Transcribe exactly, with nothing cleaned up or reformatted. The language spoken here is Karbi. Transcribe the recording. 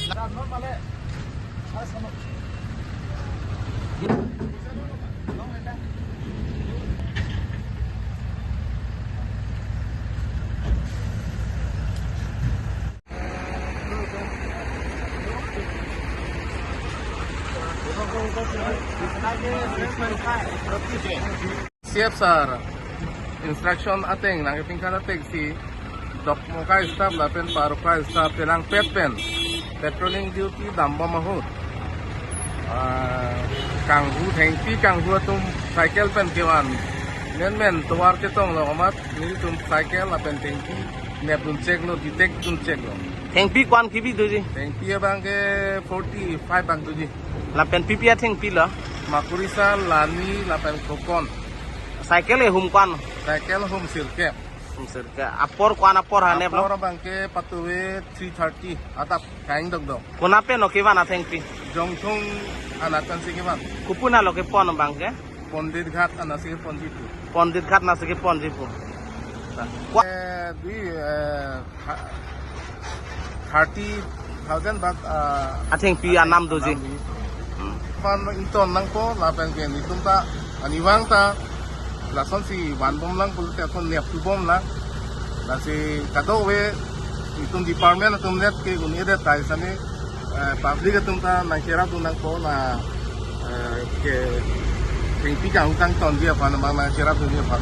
C F sir instruction ateng nangkepingkan ateng si Dokmoka staff lapen Paroka staff pelangpet pen patrolling duty dambom ahut, ah, kanghu, thengpi kanghu atum cycle pen kevan. Menmen tovar chetonglo amat nelitum cycle lapen thengpi nepdun cheklo, detect dun cheklo. Thengpi ko-an kebi doji? Thengpi abang ke forty-five bang doji. Lapen pi pi athengpi lo? Makurisa, Lani lapen Krokon. Cycle ahum ko-an? Cycle ahum sirkep. Ahum sirkep. Apor ko-an apor ha neplo? Apor abang ke patuve three thirty adap kaingdokdok. Konat pen lo kevan athengpi? Jongthung anat pensi kevan. Kopi-an lo kepon abang ke? Pandit Ghat anatsi keponji pu. Pandit Ghat anatsi keponji pu. Ko- Eh, di, eh, ha-, thirty thousand baht, ah, athengpi anam doji. Anam doji. Hmm. Pan ington nangpo lapen ke nelitum ta, arnivang ta lasonsi vanbom lang pulote ako neptubom lang. Lasi kadokave itum department atum net ke un-edet tai sani, eh, public atum ta nangcherapdun nangpo la, eh, ke thengpi kanghu kangtonji aphan abang nangcherapdunji aphan.